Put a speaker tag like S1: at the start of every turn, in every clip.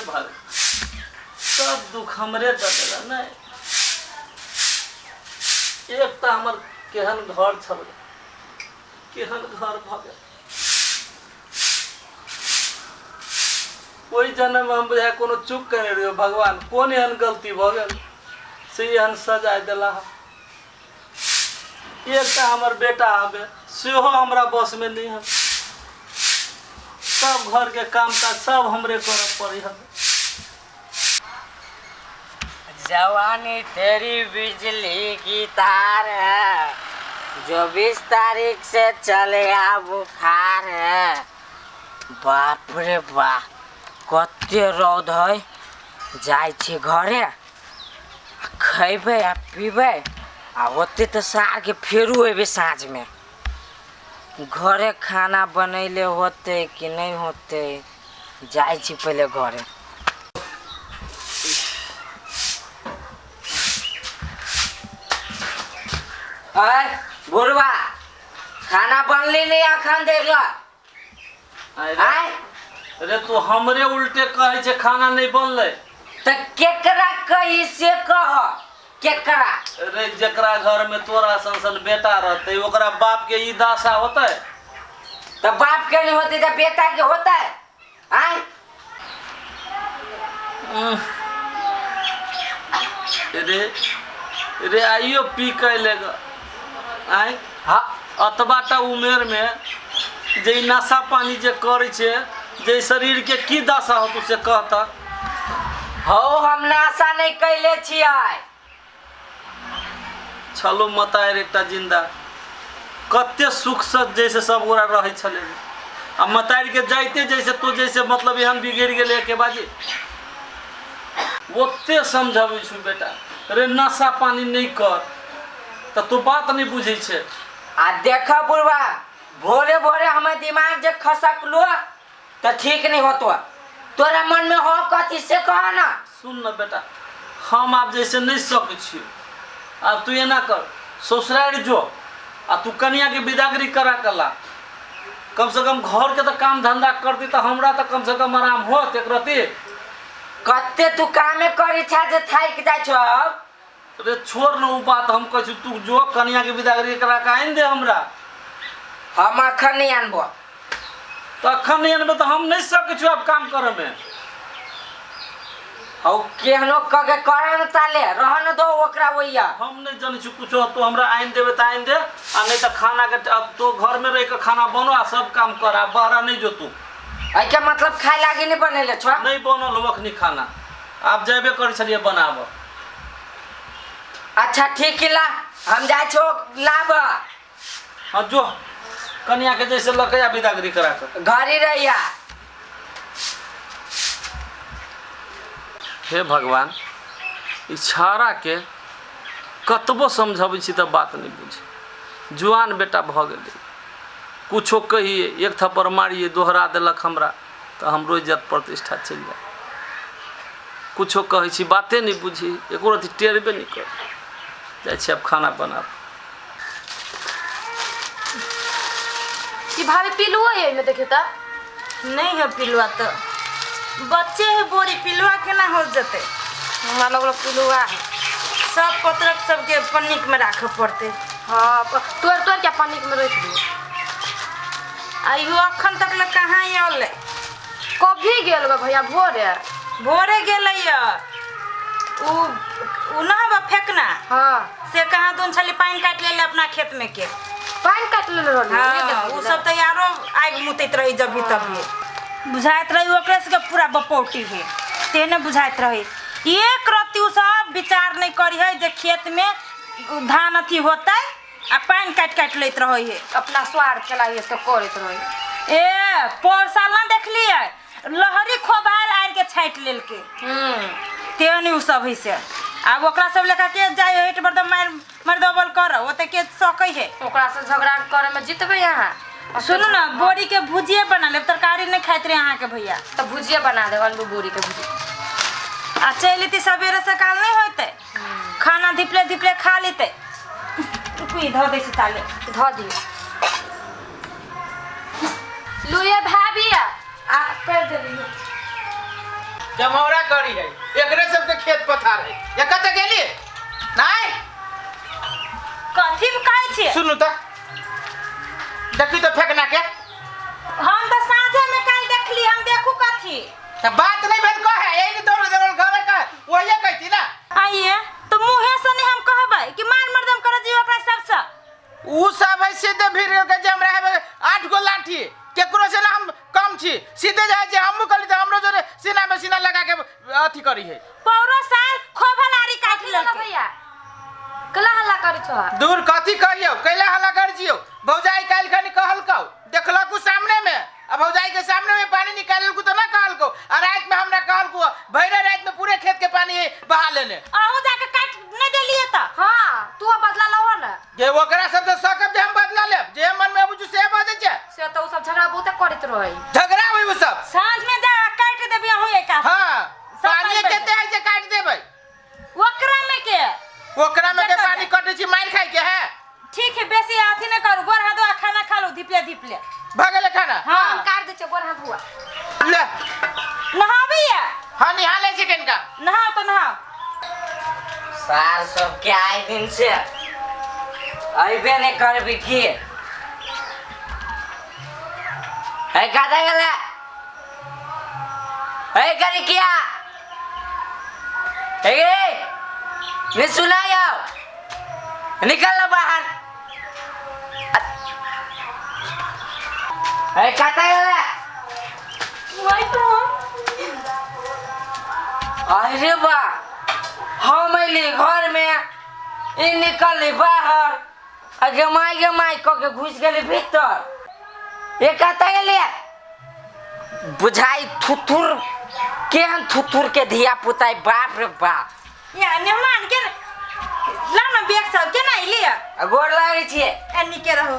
S1: भगवान, सब दुख हमरे दऽ देला। नहि, एक तऽ हमर केहन घर छल, केहन घर भऽ गेल। ओहि जन्म हम बुझाय कोनो चूक केने रहियो, भगवान कोन एहन गलती भऽ गेल से एहन सजाय देला। एकटा हमर बेटा हबे, सेहो हमरा बसमे नहि है। सब घरके काम काज सब हमरे करऽ पड़ै हबे।
S2: जवानी तेरी बिजली की तार है, जो 20 तारीख से चले आ बुखार है। बाप रे बाप, कते रौद है। जाइ छी घरे, आ खैबै आ पीबै, आ होतै तऽ सारके फेरो अयबै साँझमे। घरे खाना बनैले होतै कि नहि होतै? जाइ छी पहिले घरे। अय बुढ़वा, खाना बनली नहीं अखन देख ल।
S1: आय रे, तू हमरे उल्टे कहै छै खाना नहीं बनलै?
S2: तऽ केकरा कही से कह, केकरा?
S1: रे, जकरा घर में तोरा सन सन बेटा रहतै, ओकरा बाप के ई दशा होतै?
S2: तऽ बाप के नहीं होतै तऽ बेटा के होतै? आय।
S1: रे रे, आइयो पी के लेगा आय?
S2: हाँ।
S1: अतबा टा उमेर में जे ई नशा पानी जे करै छै, जे ई शरीर के की दशा होतौ से कहता।
S2: हौ, हम नाशा नहीं कैले छियै।
S1: छलो मतारि एकटा जिंदा, कते सुखसँ जैसे सब गोरा रहै छलै, आ मतारिके जाइते जैसे तो जैसे मतलब एहन बिगड़ि गेलै एके बाजी। ओते समझबै छु बेटा रे, नशा पानी नहि कर, तऽ तू बात नहि बुझै छै।
S2: आ देख बुढ़वा, भोरे भोरे हमर दिमाग जे खसकलो तऽ ठीक नहीं होतो। तोरा मन में हो कथी से कह ना।
S1: सुन न बेटा, हम आब जैसे नहि सकै छियै। आब तू एना कर, ससुरारि जो आ तू कनियाके विदागरी करा के ला। कम से कम घर के तऽ काम धंधा करती तऽ हमरा तऽ कम से कम आराम होत एक रति।
S2: कते तू कामे करी छा जे थाकि जाइ छौ?
S1: रे छोड़ न उ बात, हम कहै छी तू जो कनियाके विदागरी करा के आनि दे हमरा।
S2: हम अखन नहीं आनबो।
S1: तऽ अखन नहि अनबै तऽ हम नहि सकै छियौ आब काम करऽ मे।
S2: हौ, केहनो क के कर न, ताले रह न दो ओकरा ओइया।
S1: हम नहि जनै छी कुछो, तू हमरा आनि देबै तऽ आनि दे, आ नहि तऽ खाना के अब तो घर में रह के खाना बनो आ सब काम कर, आ बहरा नहि जो तू।
S2: एहिके मतलब खाय लागी नहीं बनेले छो?
S1: नहि बनल हो अखनी खाना, आब जेबे करै छलियै बनाबऽ।
S2: अच्छा ठीक है, ला हम जाइ छो लाब।
S1: हाँ जो, कनिया के जैसे लके आ विदागरी करा के।
S2: घरी रहिया।
S1: हे भगवान, ई छाड़ा के कतबो समझबै छी तऽ बात नहि बुझे। जुआन बेटा भऽ गेलै, कुछो कहिए एक थप्पड़ मारिए दोहरा देलक हमरा तऽ हमरो इज्जत प्रतिष्ठा चलि जाय। कुछो कहै छी बाते नहि बुझी, एको रति टेरबे नहि कर। जाइ छी आब खाना बनाब।
S3: ई भाभी, पिलुओ है एहिमे? देखियौ तऽ।
S4: नहीं है पिलुआ, तो बच्चे है बोरी, पिलुआ केना हो जते?
S3: हमरा लगल पिलुआ है।
S4: सब पत्रक सबके पन्नीक में राखे पड़ते।
S3: हाँ, तोड़ तोड़ के पन्नीक में रख दियौ।
S4: आ इहो अखन तक ले कहाँ आयल?
S3: कभी गेल गो भैया? भोरे।
S4: भोरे गेलै उ उ ना हबा फेकना।
S3: हाँ।
S4: से कहाँ दून छली, पानि काटि लेले अपना खेत में के।
S3: पानि काटि लेले रहली?
S4: हाँ, उ सब तऽ आरो आगि मुतैत रही जभी तभी। बुझाइत रही ओकरे सबके पूरा बपौटी है, तेहने बुझाइत रही। एक रत्ती उ सब विचार नहीं करी है जे खेत में धान अथी होतै, आ पानि काटि काटि लैत रहै है।
S3: अपना स्वार्थ के लागी सब करैत रहे।
S4: ए पर साल ना देखलियै, लहरी खोबार आरि के छाटि लेलकै। तेहन उ सब है से। आब ओकरा सब लेखा के जाइ हेट पर तऽ मारि मारि दबल कर, ओते के सकै है?
S3: ओकरा से झगड़ा करे में जीतबै अहाँ?
S4: सुनू ने, बोरी के भुजिए बना लेब, तरकारी नहीं खाइत रहे अहाँके भैया।
S3: तऽ भुजिए बना देब, आलू बोरी के भुजिया।
S4: आ चलि अयती सवेरे सकाल नहीं होतै, खाना धिपले धिपले खा लेतै। रुकू, धऽ दै छी ताले।
S3: धऽ दियौ। लुए भाभी, आ कर देलियै।
S5: जमौरा करी है एकरे सबके खेत पथार है ये कतऽ गेली नहीं
S4: कथी में कहै छियै
S5: सुनू तऽ देखी तऽ फेकना के
S4: हम तऽ साँझे में काल्हि देखली हम देखू कथी
S5: तऽ बात नहीं भेल कहे यही दौड़ दौड़ घरे कहे वही कहती ना
S4: आइए तो मुँहे से नहीं हम कहबै कि मार मर्दम कर जी ओकरा सबसँ
S5: उ सब है सीधे भीड़ के जे हमरा है आठ गो लाठी केकरो से ना हम कम छी सीधे जाइ छै हमहूँ कहली तऽ हमरो जोरे सीना में सीना लगा के अथी करी है
S4: पौरो साल खोभल आरी काटि
S3: की भेलौ
S4: लेलकै
S3: भैया कला हल्ला करै छौ
S5: दूर कथी कहियौ कैला हल्ला कर जियौ भौजाई काल्हि खनी कहलकौ देखलकू सामने में आ भौजाई के सामने में पानी निकाललकू तऽ ना कहलकौ आ राति में हमरा कहलकू भैरे राति में पूरे खेत के पानी बहा लेने
S4: अहूँ जाके काटि नहि देलियै तऽ
S3: हाँ तू अब बदला लहो ना
S5: जे ओकरा सबसे सकब जे हम बदला लेब जे मन में अबै छै से बजै छै
S3: से तऽ उ सब झगड़ा बहुते करैत रहै
S5: झगड़ा होई उ सब
S4: साँझ में जा काटि देबी अहूँ एक हाथ।
S5: हाँ
S4: सब
S5: पानी
S4: पानि
S5: केते है जे काटि देबै
S4: ओकरा में के
S5: ओकरा में के
S4: जतऽ
S5: पानी
S4: जाय।
S5: कटै छी मारि खाइ के है
S4: ठीक है बेसी अथी नहि करू गोर हाथ धो आ खाना खा लू धीपले धीपले
S5: भऽ गेलै खाना
S4: हाँ
S3: हम काट दै छियै गोर हाथ हुआ
S5: ले
S4: नहाबैया
S5: हाँ निहा लै छी कनिका
S4: नहाओ तऽ नहाओ
S2: सार सबके आइ दिन से अइबे नहि करबी की है कतऽ गेलै है करी किया हे गे नहीं सुनाई आओ निकल लो बाहर है कतऽ गेलै
S3: वही तो
S2: अरे बा हम अयली घरमे ई निकलली बाहर आ गमाइ गमाइ कऽ के घुसि गेली भीतर ये कतऽ गेलियै बुझाइ थुथुर केहन थुथुर के धिया पुता है, बाप रे बाप
S4: या मेहमान के ला ना बैग सब केना अयलियै
S2: आ गोर लागै छियै
S4: ए निके रहू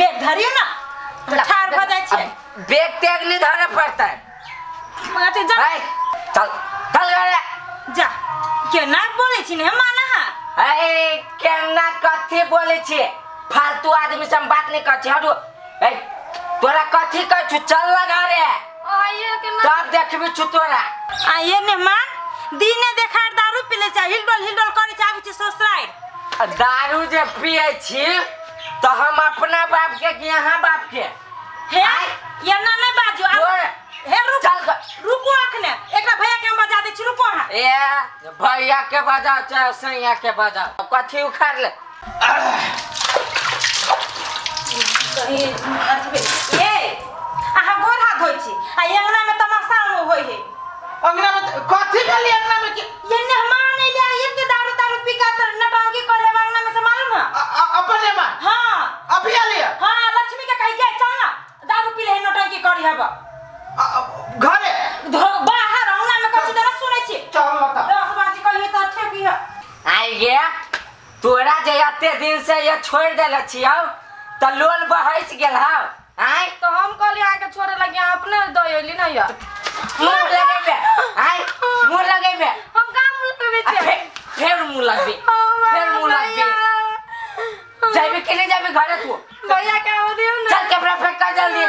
S4: बैग धरियौ ना तऽ ठाढ़ भऽ जाइ छियै
S2: अब बैग तैग नहीं धरे पड़ता है
S4: अथी जा
S2: है, चल चल घरे
S4: जा केना बोलै छी ने माना हा
S2: अरे केना कथी बोलै छियै फालतू आदमी से हम बात नहीं करै छी हटू ए तोरा कथी कहै छु चल ना घरे
S3: आइए केना
S2: तब देखबी छु तोरा
S4: आ ये मेहमान दिने देखार दारू पी लै छै हिलडोल हिलडोल करै छै आबै छै ससुरारि
S2: आ दारू जे पियै छी तऽ हम अपना बाप के कि अहाँ बाप के
S4: हे
S2: आय।
S4: एना नहि बाजू आब
S2: तोर
S4: हे रुक
S2: चल ग-
S4: रुकू अखने एकरा भैया के हम बजा दै छी रुकू अहाँ
S2: ए भैया के बजाओ चाहे सैया के बजाओ कथी उखाड़ ले
S4: ए अहाँ गोर हाथ धोइ छी आ अंगना में तमाशा होइ है
S5: अंगना में कथी भेलै अंगना में के
S4: ये मेहमान अइले एते दारू तारू पी के तऽ नटंकी करे अंगना में से मालूम है
S5: अपन मेहमान
S4: हाँ
S5: अभी आलिया
S4: हाँ लक्ष्मी के कही जाए चल ना दारू पी ले है नौटंकी करी हब
S5: घरे
S4: बाहर अंगना में कथी देना सुनै छी
S5: चल बता
S4: 10 बाजी कहियो तऽ ठेकी है
S2: आई गे तोरा जे एते दिन से ये छोड़ देले छियौ तऽ लोल बहस गेल हौ आय
S3: तो हम कहली अहाँके छोड़े लगी अहाँ अपने दऽ अयली ना यार
S2: मुँह लगेबे आय मुँह लगेबे
S3: हम कहाँ मुँह लगबै
S2: आ
S3: छियै
S2: फेर मुँह लगबे फेर मुँह लगबे जाबे के नहीं जाबे घरे तू
S3: भैया के आबऽ दियौ ना
S2: चल कपड़ा फेंक कर जल्दी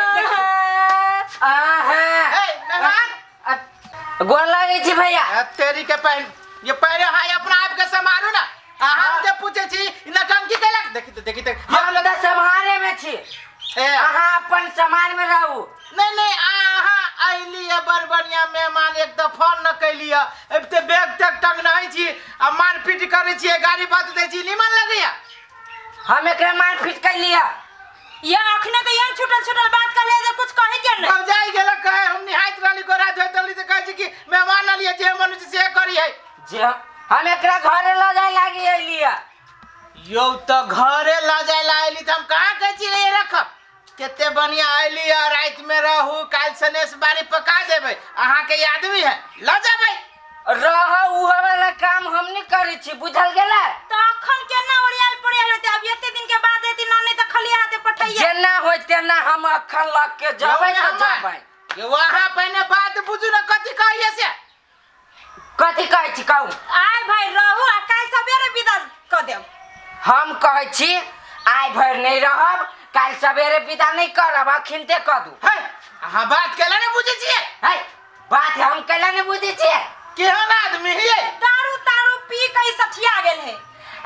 S2: आहा
S5: ए मेहमान
S2: गोर लगै छी भैया
S5: ए, तेरी के पहन ये पहले हाय अपना आप के संभालू ना आ हम जे पूछे छी ई नटंकी कैलक देखी तो देखी तो
S2: हम तऽ सम्हारे में छी
S5: ए
S2: अहाँ अपन सामान में रहू
S5: नहीं नहीं अहाँ अइली है बड़ बढ़िया मेहमान एक तऽ फोन न कैली है अब ते बैग तक टंगनाइ छी आ मारपीट करै छियै गाड़ी बात दै छी निमन लगैया
S2: हम एकरा मारपीट कैलियै
S4: ये अखने तऽ एहन छूटल छूटल बात कहले जे कुछ कहे के नहीं
S5: भौजाई गेलक कहे हम निहाइत रहली गोरा धोइत रहली तऽ कहै छी कि मेहमान अलियै जे मन होइ छै से करी है
S2: जे हम एकरा घरे लऽ जाय लागी अयलियै
S5: यौ तऽ घरे लऽ जाय ला अयली तऽ हम कहाँ कहै छी रे रखब कते बढ़िया अयली है रातिमे रहू काल्हि सनेस बारी पका देबै अहाँके आदमी है लऽ जेबै
S2: रह उहो वाला काम हम नहीं करै छी बुझल गेलै
S4: तऽ अखन केना ओरियाल पोरियाल होते अब एते दिन के बाद एती ना नहीं तऽ खलिया हाथे पठैया
S2: जेना होय तेना हम अखन लऽ के जेबै तऽ जेबै
S5: यौ अहाँ पहिने बात बुझू ने कथी कहैए से
S2: कथी कहै छी कहू
S4: आय भाई रहू आ काल्हि सबेरे विदा कऽ देब
S2: हम कहै छी आइ भरि नहि रहब काल्हि सवेरे विदा नहि करब अखिनते कऽ दू
S5: है अहाँ बात केला ने बुझै छियै
S2: है बात हम कैला नहीं बुझै छियै।
S5: केहन आदमी हियै?
S4: दारू तारू पी के ई सठिया गेल है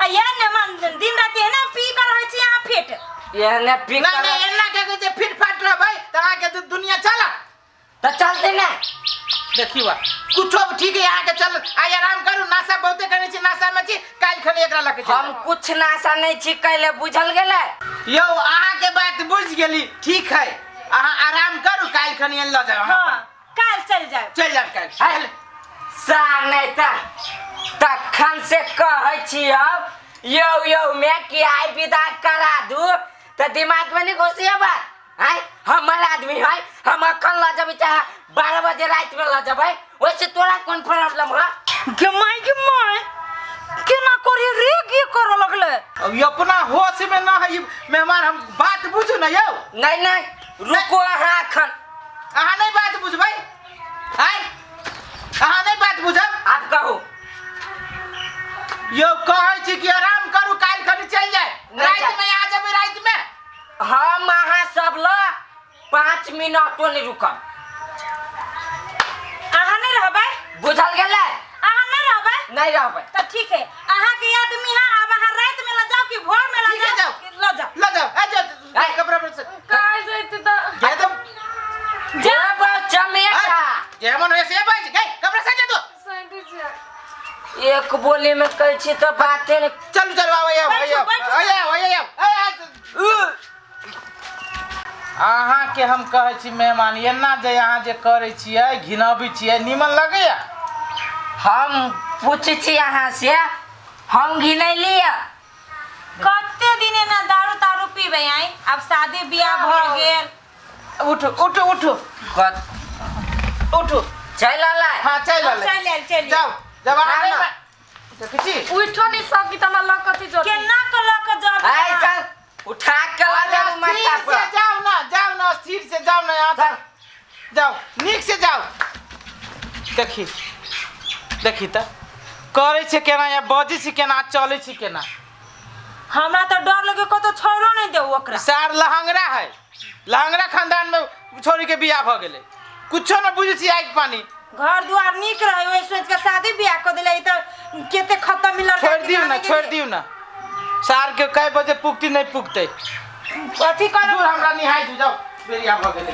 S4: आ ये ने मन दिन राति एना पी कर रहै छी अहाँ फिट।
S2: एहने पी
S5: नहीं
S2: कर
S5: नहीं, एना के कहै छै फिट फाट रहबै तऽ अहाँके तऽ दुनिया चलत।
S2: तऽ चलते ना।
S5: देखियो कुछो ठीक है, अहाँके चल आइ आराम करू, नाशा बहुते करै छी, नाशा में छी, काल्हि खनी एकरा लऽ के चलि
S2: हम कुछ नाशा नहीं छी कैले, बुझल गेलै?
S5: यौ अहाँके बात बुझि गेली, ठीक है, अहाँ आराम करू, काल्हि खनी लऽ जायब।
S4: हाँ काल्हि चलि जायब।
S5: चलि जायब काल्हि।
S2: सार नहीं तऽ तखन से कहै छी अब यौ यौ मैं कि आइ विदा करा दू तऽ दिमाग में नहीं घुसिए बात। आय हमर आदमी है, हम अखन लऽ जेबै चाहे 12 बजे राति में लऽ जेबै, ओहिसे तोरा कोन प्रॉब्लम है?
S4: गे my गे my, केना करी रे गे करऽ लगलै।
S5: अब ई अपना होश में ना है मेहमान, हम बात बुझू ना यौ।
S2: नहीं नहीं रुको अहाँ अखन।
S5: अहाँ नहीं बात बुझबै? आय अहाँ नहीं बात बुझब?
S2: आप कहू।
S5: यौ कहै छी कि आराम करू, काल्हि खनी चलि जाय, राति में आ जेबै। राति में
S2: हम अहाँ सब ल 5 मिनटो नहीं रुकब।
S4: अहाँ नहीं रहबै?
S2: बुझल गेलै?
S4: अहाँ नहीं रहबै?
S2: नहीं रहबै।
S4: तऽ ठीक है, अहाँ के आदमी है, अब अहाँ राति में ल जाओ कि भोर में ल जाओ? ल जाओ
S5: ल जाओ। आ जाओ कपड़ा पर से
S3: काल्हि जैती तऽ
S5: जा तो
S2: जा चमेटा
S5: जे मन होय से बाज गई, कपड़ा से जा तू।
S3: सैंटी छियै।
S2: एक बोली में कहै छी तऽ बाते नहीं।
S5: चलू चलू आबै आबै आबै आबै आबै। अहाँके हम कहै छी मेहमान, एना जे अहाँ जे करै छियै, घिनाबै छियै, नीमन लगैया?
S2: हम पूछै छी अहाँ से, हम घिनैली?
S4: कते दिन एना दारू तारू पीबै आई? अब शादी बियाह भऽ गेल।
S5: उठू उठू उठू उठू,
S2: चलि अलै।
S5: हाँ चलि अलै,
S4: चलि आयल, चलि
S5: जाउ जब अहाँ देखै छी
S3: उठो नहीं सकी त हमरा लऽ कथी जोती?
S4: केना के लऽ के जाब?
S2: आइ चल उठा के लऽ जाउ माथा
S5: पर। जाउ ना, जाउ ना, स्थिर से जाउ ना, यहाँ तक जाउ, नीक से जाउ। देखी देखी तऽ करै छै केना, या बजै छै केना, चलै छै केना।
S4: हमरा तऽ डर लगे कतौ छोड़ो नहीं देऊ ओकरा।
S5: सार लहंगरा है, लहंगरा खानदान में छोरी के बियाह भऽ गेलै, कुछो न बुझै छी आगि पानी।
S4: घर दुआर नीक रहे ओहि सोच के शादी बियाह कऽ देले, तऽ केते खत्म मिलल।
S5: छोड़ दियौ ना, छोड़ दियौ ना, सार के कै बजे पुगती नहीं पुगते
S4: अथी कर
S5: दूर, हमरा निहाय दू, जाओ बेरिया भऽ गेलै।